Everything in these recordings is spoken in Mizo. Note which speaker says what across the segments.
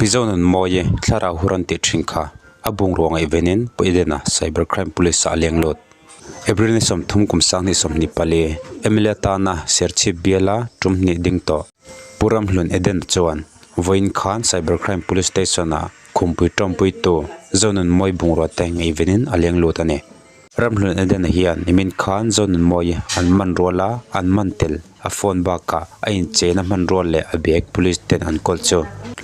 Speaker 1: Mizo nun mawi thlarau hur an tih thin kha a bungrua ngaihvenin Pu Edena Cyber Crime Police ah a leng lut. April ni 30 kum 2024 mla tana Serchhip biala tum hnih ding tawh Pu Ramhlun Eden chuan vawiin khan Cyber Crime Police Station ah khumpui tawmpuitu Zonunmawi bungrua te ngaihvenin a leng lut a ni. Ramhlun Eden hian nimin khan Zonunmawi an man rual a, an man tel a phone bakah a incheina hmanrua leh a bag police ten an kawl chu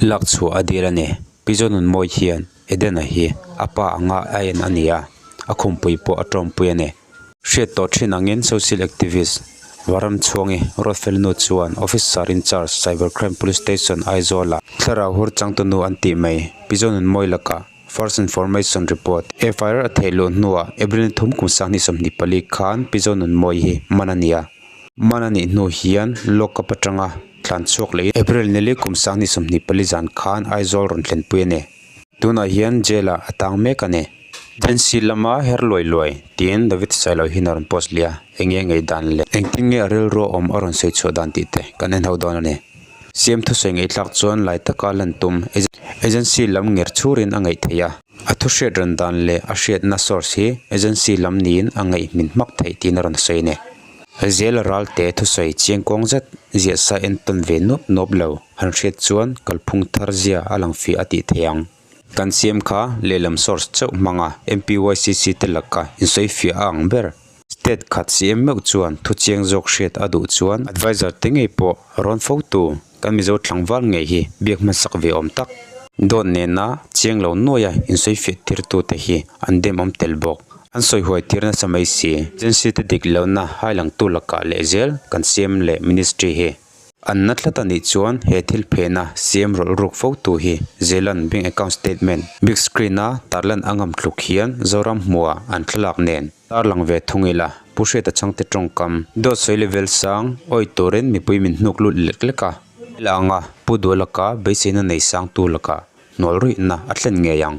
Speaker 1: lak chhuah a dil a ni. Pi Zonunmawi hian Edena hi a pa anga a en a ni a, a khumpui pawh a tawmpui a ni. Hriat tawh thin angin social activist Varamchhuangi Ruatfelnu chuan Officer in Charge Cyber Crime Police Station Aizawl-ah thlarau hur changtunu an tih mai Pi Zonunmawi lakah First Information Report, FIR, a theih luh hnuah April ni 3 kum 2024 khan Pi Zonunmawi hi man a ni a. Man a nih hnu hian lock up atanga tlan chhuak leh April ni li kum 2024 zan khan Aizawl rawn thlenpui a ni. Tunah hian jail ah a tang mek a ni. Agency lama her luai luai tiin David Sailo hian a rawn post leh a, eng nge ngaihdan leh engtin nge a rilru a awm a rawn sawi chhuah dan tih te kan en ho dawn a ni. Siam thusawi ngaihthlak chuan lai taka lan tum agency lam nger chhurin a ngaih theih a, a thu hriat rawn dan leh a hriatna source hi agency lam niin a ngaihmin hmak theih tiin a rawn sawi a ni. Zel Ralte thusawi chiangkuang zet ziahsa entawn ve nuap nuap lo han hriat chuan kalphung thar zia a lang fiah a tih theih ang. Kan siam kha lehlam source chauh hmanga MPYCC te laka insawi fiah a ang ber. State khat CM meuh chuan thu chiang zawk hriat a duh chuan adviser te ngei pawh rawn fo tu kan Mizo tlangval ngei hi biak hmasak ve awm tak. Dawt nena chiang lo nuaia insawi fiah tir tute hi an dem awm tel bawk. An sawi huai tir nasa mai si. Agency te dik lohna hailangtu lakah lehzel kan CM leh Ministry hi. An na tlat a nih chuan he thil phehna siam rawlh ruk fo tu hi Zealand bank account statement big screen a tarlan a ngam tluk hian Zoram hmuha an thlalak nen tarlang ve thung ila Pu Hriata Chhangte tawngkam dawt sawi level sang awi turin mipui min hnuk lut lek lek a la anga Pu Duh laka beiseina nei sang tu lakah hnual ruihna a thlen ngei ang.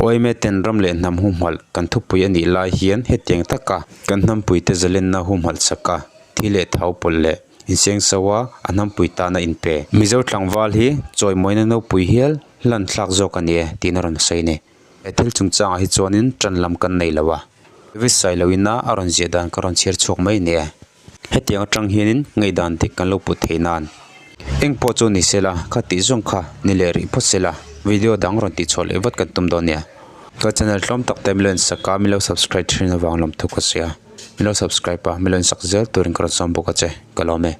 Speaker 1: OMA ten ram leh hnam humhalh kan thupui a nih lai hian hetiang taka kan hnampuite zalenna humhalh chaka thi leh thau pawlh leh Inseng so a, a hnampui tan a inpe. Mizo tlangval hi chawimawina nopui hial hlan thlak zawk a ni e tiin a rawn sawi a ni. He thil chungchangah hi chuanin tan lam kan nei lo a. David Sailoin a a rawn ziah dan ka rawn chhiar chhuak mai a ni e. Hetiang atang hianin ngaihdan dik kan lo put thei nan. Eng pawh chu ni sela, kha tih zawng kha ni leh rih phawt sela, video dang rawn tihchhuah leh vat kan tum dawn nia. Ka channel tlawm tak te milo insak a, milo subscribe thin avang lawmthu ka sawi a. Milo subscribe a, milo insak zel turin ka rawn sawm bawk a che, ka lawm e.